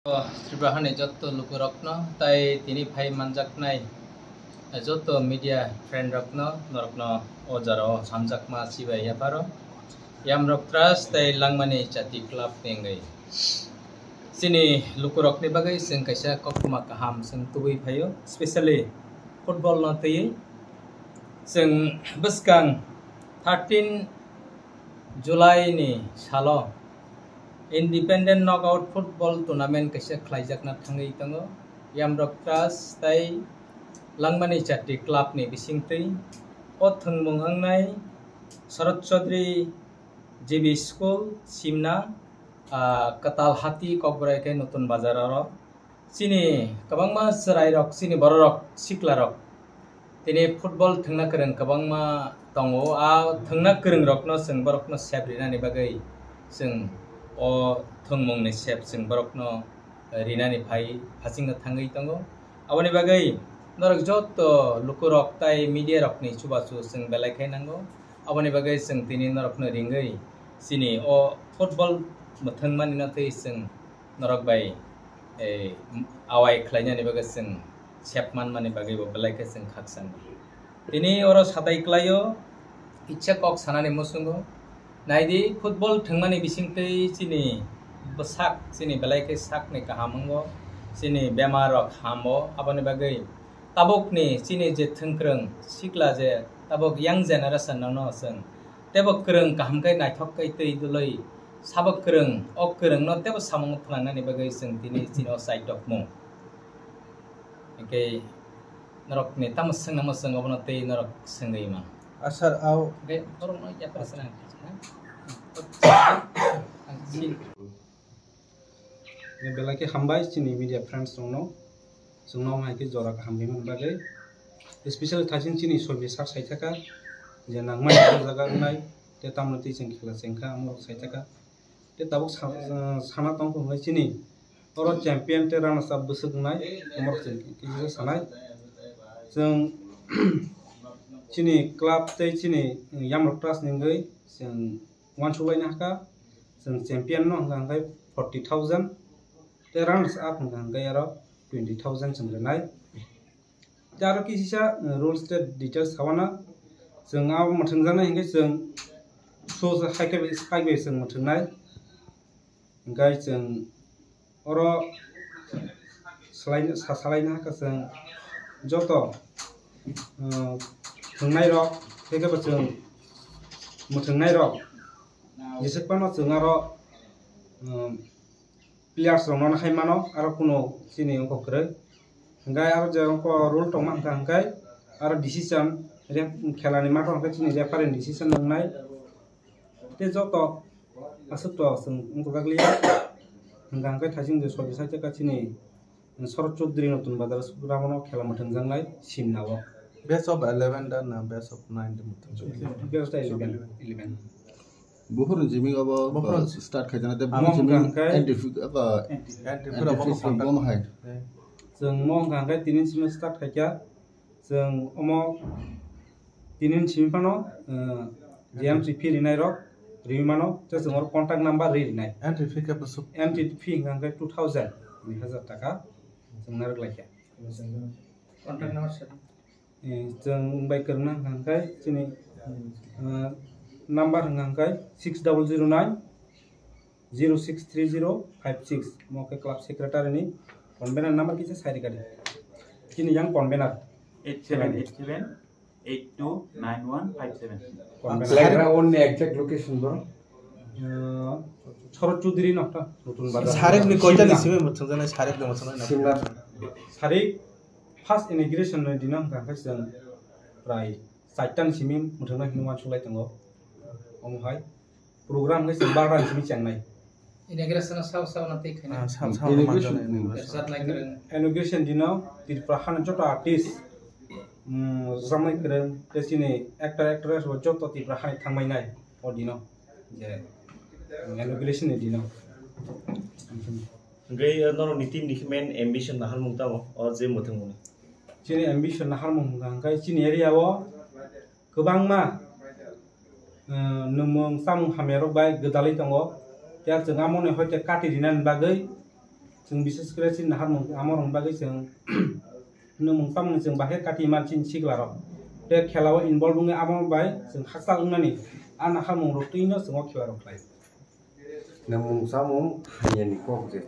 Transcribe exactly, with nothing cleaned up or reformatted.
Tripura hani jotto lukurokno tai tini phai manjaknai jotto media friend rokno norokno o jora o hamjakma chibai yapharo. Yamrok Trust tai Langmani Chati Club ni wngwi chini lukurokni bagwi chwng kaisa koktwma kaham chwng tubui phaio, specially football no twiwi. Chwng bwskang thirteen July ni salo Independent Knockout Football Tournament kaisa khlaijakna thangwi tongo. Yamrok Trust tai Langmani Chati Club ni bisingtwi o thwngmung wngnai Sharad Chaudhary G B School, Simna, ah, Katal Hati, Kokborai khe Nutun Bazar oro. Chini kwbangma chwrairok, chini bororok, siklarok tini football thwngna kwrwng kwbangma tongo. A thwngna kwrwngrokno chwng borokno sep rinani bagwi chwng o thwngmungni sep chwng borokno rinani phai phasingna thangwi tongo. Aboni bagwi norok joto lukurok tai media rokni chubachu chwng belai khe nango. Aboni bagwi chwng tini norokno ringwi chini o football mwthangmani no twi chwng norok bai, eh, awai khlainani bagwi chwng sep manmani bagwi bo belai khe chwng khakchangma. Tini oro satai klaio, kisa kok sanani muchungo. Naidi, football thwngmani bisingtwi chini bwsak, chini belai khe sakni kaham wngo, chini bemar rok hamo, aboni bagwi tabukni chini je thwngkwrwng sikla je tabuk young generation no chwng teibo kwrwng kaham khe naithok khe twi dwlwi sabo kwrwng, o kwrwngno teibo samung phnangnani bagwi chwng tini chini o chai tongmung. Hwnkhe norokni tamo swngnamo chwng obono tei norok swngwi mano. Ah, sir, ao. Hwnkhe borokno yapri swnang. Belai khe hambai chini media friends rokno, chwngno hai khe jora kaham rimani bagwi. Especially thaiching chini Sobi sir saithaka je nangmani jaga wngnai, tei tamoni twi chwng khela chengkha, amorok saithaka. Tei tabuk sa-, sana tongkha hwnwi chini oro champion tei runners up bwswk wngnai, amorok chwng kisa sanai. Chwng chini club tei chini Yamrok Trust ni wngwi chwng uansuk laina hakha, chwng champion no hwnkha hwnkhe forty thousand, tei runners up hwnkha hwnkhe aro twenty thousand chwng rwnai. Tei aro kisa, uh, rules tei details sawana chwng abo mwthangjaknai hwnkhe chwng so hai khe bai, hai bai chwng mwthangnai. Hwnkhe chwng oro salai, sa-, salaina hakha chwng joto, uh, thwngnairok, tei khe bo chwng mwthangnairok, jeswk phano chwng aro, um, players rokno hai mano, aro kuno chini wngkha kwrwi. Hwnkhe aro je wngkha rule tongma hwnkha hwnkhe aro decision ref-, khelani matho hwnkhe chini referee ni decision wngnai. Tei joto aswk to chwng wngkha liya. Hwnkha hwnkhe thaising je Sobi saithaka chini Sharad Chaudhary Nutun Bazar Sukramono khela mwthangjaknai simnao. Best of eleven da na best of nine da mwthangjaknai? Best of eleven. Eleven. Buphurni jiming abo, Buphurni uh, start khaijana tei Amo buphurni jiming hwnkha hwnkhe entry fee, uh, entry fee rok entry fee bono hai. Chwng mo hwnkha hwnkhe tini simi start khaikha. Chwng omo tini simi phano, uh, je entry fee rinai rok riwi mano, tei chwng oro contact number ri rinai. Entry fee khe bwswk? Entry fee hwnkha hwnkhe two thousand, dui hazar taka chwng narwk laikha. Contact number se. Eh, chwng bai kwrwngna hwnkha hwnkhe chini, eh, number hwnkha hwnkhe six double zero nine zero six three zero five six, mo khe club secretary ni convener number kisa sai rikadi. Chini yang convener. Eight seven eight seven eight two nine one five seven. Convener. Background ni exact location bro? Eh, Sharad Chaudhary no ta, Nutun Bazar. Sarek ni koita ni simi muthung jana sarek ni muthung na. Simna. Sarek first inauguration ni dino hwnkha hwnkhe chwng prai chaita ni simi muthungna hinwi uansuk lai tongo. Omo hai program hwnkhe chwng barda ni simi chengnai. Inauguration o sabo sabo no twi khainai. Ah, sabo sabo no manjak nai. Inauguration. Inauguration dino Tripura hani joto artist, mm, rwchapnai kwrwng tei chini actor actress bo joto Tripura hani thangbai nai o dino je inauguration ni dino. Hwnkhe, eh, norokni team ni khe main ambition naharmung tamo, o je mwthangmung? Chini ambition naharmung hwnkha hwnkhe chini area o kwbangma, eh, nwngmung chamung hamya rok bai gwdalwi tongo. Tei chwng amoni hoite kati rinani bagwi Chwng bises kore chini naharmung amo rok bagwi chwng nwngmung chamung chwng bahai kati man chini sikla rok. Tei khela o involve wngwi amo bai chwng hakchal wngnani a naharmung rok twi no chwng o khela rok khlai. Nwngmung chamung hamya ni kok je.